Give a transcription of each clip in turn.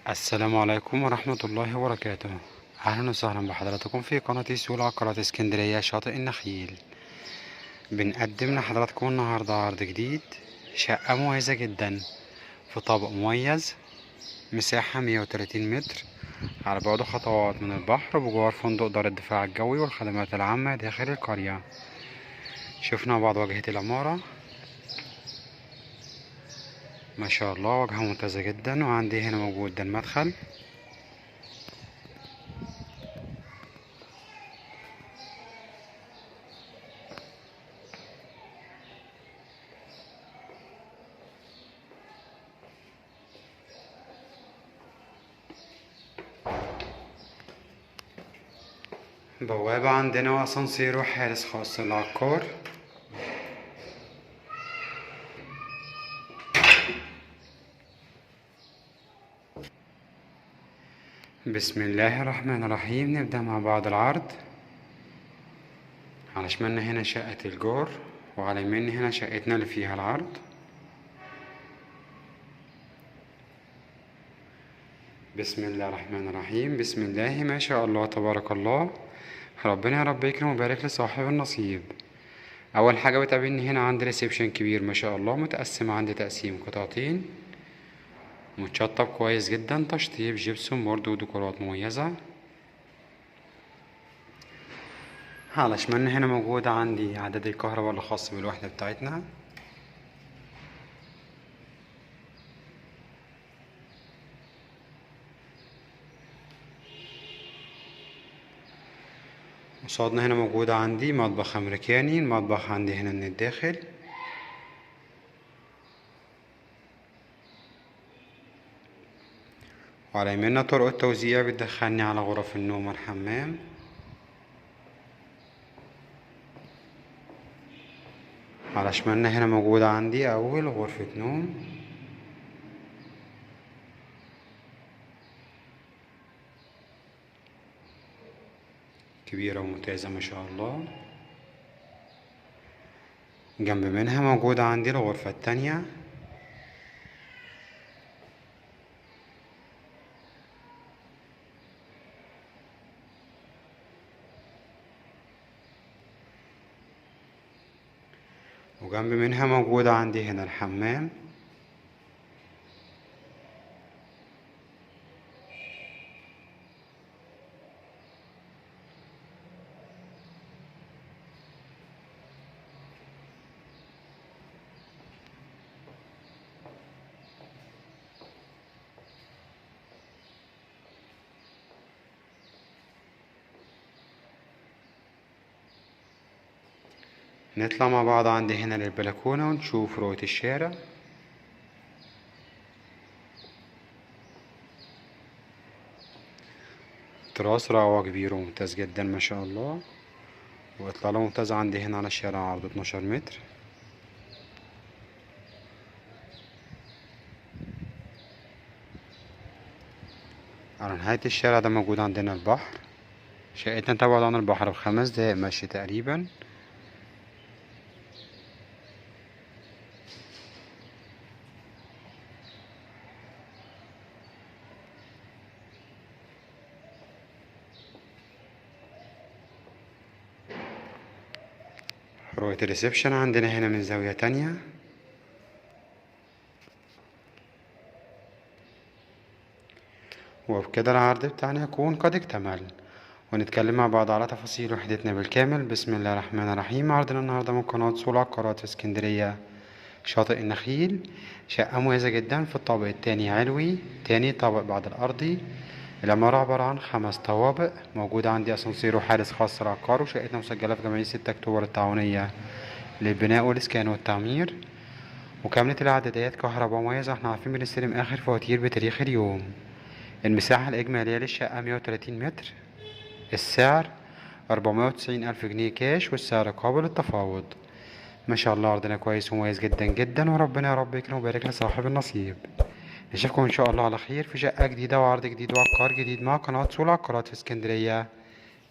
السلام عليكم ورحمة الله وبركاته. أهلا وسهلا بحضراتكم في قناة سوق العقارات اسكندرية شاطئ النخيل. بنقدم لحضراتكم النهاردة عرض جديد، شقة مميزة جدا في طابق مميز، مساحة 130 متر، على بعد خطوات من البحر، بجوار فندق دار الدفاع الجوي والخدمات العامة داخل القرية. شفنا مع بعض واجهة العمارة، ما شاء الله واجهة ممتازة جدا. وعندي هنا موجود ده المدخل، بوابة عندنا واسانسير وحارس خاص للعقار. بسم الله الرحمن الرحيم. نبدأ مع بعض العرض. على شمالنا هنا شقة الجار، وعلى يميننا هنا شقتنا اللي فيها العرض. بسم الله الرحمن الرحيم. بسم الله ما شاء الله تبارك الله، ربنا يا رب يكرم ويبارك لصاحب النصيب. اول حاجة بتقابلني هنا عندي reception كبير ما شاء الله، متقسم عندي تقسيم قطعتين، متشطب كويس جدا، تشطيب gypsum board وديكورات مميزة. على شمالنا هنا موجود عندي عداد الكهرباء اللي خاص بالوحدة بتاعتنا. قصادنا هنا موجود عندي مطبخ امريكاني، المطبخ عندي هنا من الداخل. وعلى يميننا طرق التوزيع بتدخلني على غرف النوم والحمام. على شمالنا هنا موجود عندي أول غرفة نوم. كبيرة وممتازة ما شاء الله. جنب منها موجودة عندي الغرفة التانية. وجنب منها موجودة عندي هنا الحمام. نطلع مع بعض عندي هنا للبلكونة ونشوف رؤية الشارع. تراس رعوة كبير وممتاز جدا ما شاء الله، وإطلالة ممتازة عندي هنا على الشارع، عرض 12 متر. على نهاية الشارع ده موجود عندنا البحر. شقتنا تبعد عن البحر ب5 دقايق مشي تقريبا. رؤية الريسبشن عندنا هنا من زاوية تانية. وبكده العرض بتاعنا يكون قد اكتمل، ونتكلم مع بعض على تفاصيل وحدتنا بالكامل. بسم الله الرحمن الرحيم. عرضنا النهاردة من قناة سوق العقارات في اسكندرية شاطئ النخيل، شقة مميزة جدا في الطابق التاني علوي، تاني طابق بعد الأرضي. العمارة عبارة عن 5 طوابق، موجود عندي أسانسير وحارس خاص للعقار، وشقتنا مسجلة في جمعية 6 أكتوبر التعاونية للبناء والإسكان والتعمير، وكاملة الإعدادات، كهرباء مميزة، احنا عارفين بنستلم آخر فواتير بتاريخ اليوم. المساحة الإجمالية للشقة 130 متر، السعر 490 ألف جنيه كاش، والسعر قابل للتفاوض. ما شاء الله عرضنا كويس ومميز جدا جدا، وربنا يا رب يكرم ويبارك لصاحب النصيب. نشوفكم إن شاء الله على خير في شقة جديدة وعرض جديد وعقار جديد مع قناة سوق العقارات في اسكندرية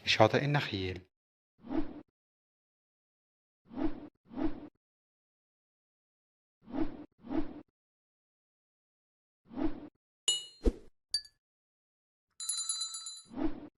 شاطئ النخيل.